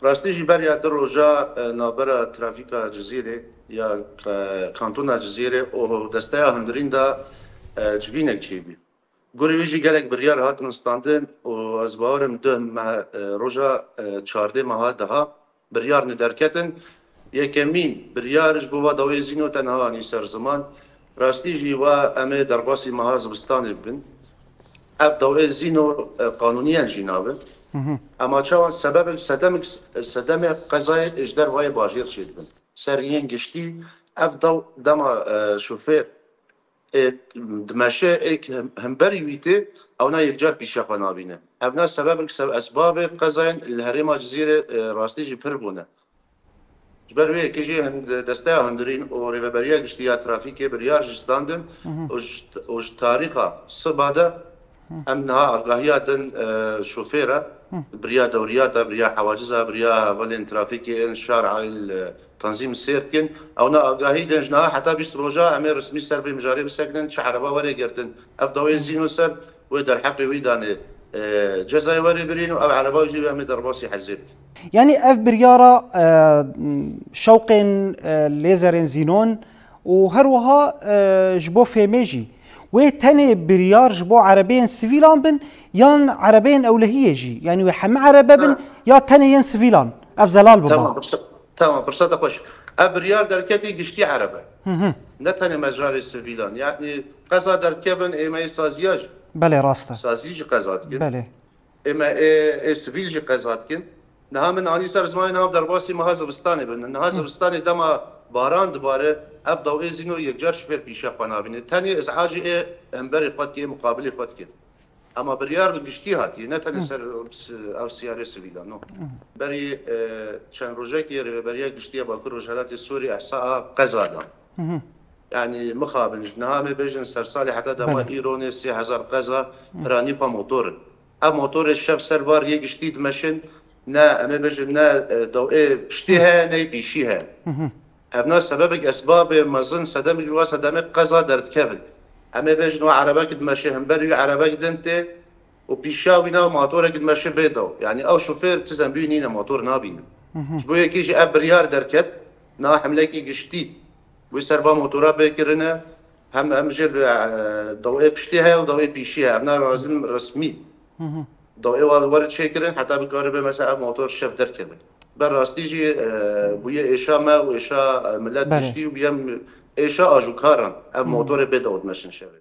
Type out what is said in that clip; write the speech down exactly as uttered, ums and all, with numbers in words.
Rastî jî beriya du roja e, navbera trafîka Cizîrê ya e, kantona Cizîrê û desteya hundirîn de e, civînek çêbî. Gorî wî jî gelek biryar hatin standin û ez bawer im duh me e, roja e, çardê meha deha biryar ne derketin. Yekemîn biryar ji bo va dawê Zîno tenha anî ser ziman. Rastî jî va em ê derbasî meha zivistanê bibin. Ev dawê Zîno e, qanûniyen jî nabe. Ema çawa sebebek sedemek sedemê qezayê ji dervayê bajêr çêdibin. Ser yên giştî ev daw dema e, şofêr ê dimeşe ê hemberî wî tê, ewna yekcar pîşe xwe nabîne. Evna sebebek seb esbabê qezayên li herêma Cizîrê e, rastî jî pir bûne. Ji ber wê yekê jî hin- desteya hundirîn û rêveberiya giştî ya trafîkê biryar jî standin û ji, û ji tarîxa siba de em niha agahiya din e, şofêra biriya dewriyata, biriya hewaciza, biriya hevalên trafîkê ên şar ayl e, tanzîm sêr dikin. Ewna agahî din ji niha heta bîst roja em ê resmî ser vê mijarê bisekinin, çi ereba were girtin. Ev dawê Zîno ser wê derheqê wî danê e, cezayê were birîn û ev ereba jî em ê derbasî hezê bikin. Yanî ev biryara e, şewqên e, lêzerên Zînon û her wiha e, ji bo fêmê jî. Wê tenê biryar ji bo erebeyên sivîlan bin yan erebeyên ewlehiyê jî? Yanî wê heme erebe bin ya tenê yên sivîlan? Ev zelal biba. Tamam, pirsa- tamam, pirseta xweş. Ev biryar derketî giştî erebe. Ne tenê mejarê sivîlan. Yanî qeza derkevin ê me yê saziya jî. Belê rast e. Sazî jî qeza dikin. Belê. Ê me ê, ê sivîl jî qeza dikin. Niha min anî ser zimanê niha derbasî meha zivistanê bin. Niha zivistanê dema baran dibare, ev dawê Zîno yekcar şifêr pîşe xwe nabîne. Tenê iz'acê ê hemberê xwe dike, ê muqabilê xwe dike. Ema biryar bi giştî hatiye, ne tenê ser ev siyarê sivîla, no. Berî e, çend rojekê Rêveberiya Giştî ya Bakur Rojhelatê Sûrî ehsa a qeza da. Yanî mixabin ji niha em ê bêjin ser salê heta dema îro nê sê hezar qeza piranî xwe motor in. Ev motorê şev ser va riyê giştî dimeşin, ne em ê bêjin ne e, dewê piştî heye ne pîşî heye. Evna sebebek esbabê mezin sedemê ji wa sedemê qeza derdikevin. Em ê bêjin wa erebek dimeşe hember wî erebek din tê û pîşa wî na motorek dimeşe bê dew. Yanî ew şofêr ti zembî wî nîne motor nabîne. Ji bo yekê jî ev biryar derket, na hemlekî giştî wî ser va motora bê kirine, hem em jê bi e, dawê piştî heye û dawê pîşî heye. Ev na lazim resmî. Dawê wa were çêkirin heta bikaribe mesela ev motor şev derkeve. Ber rastî jî e, bûye êşa me û êşa e, milet Belê. Giştî û bûye m- êşa ajûkaran. Ev motorê bê dew dimeşin şevê.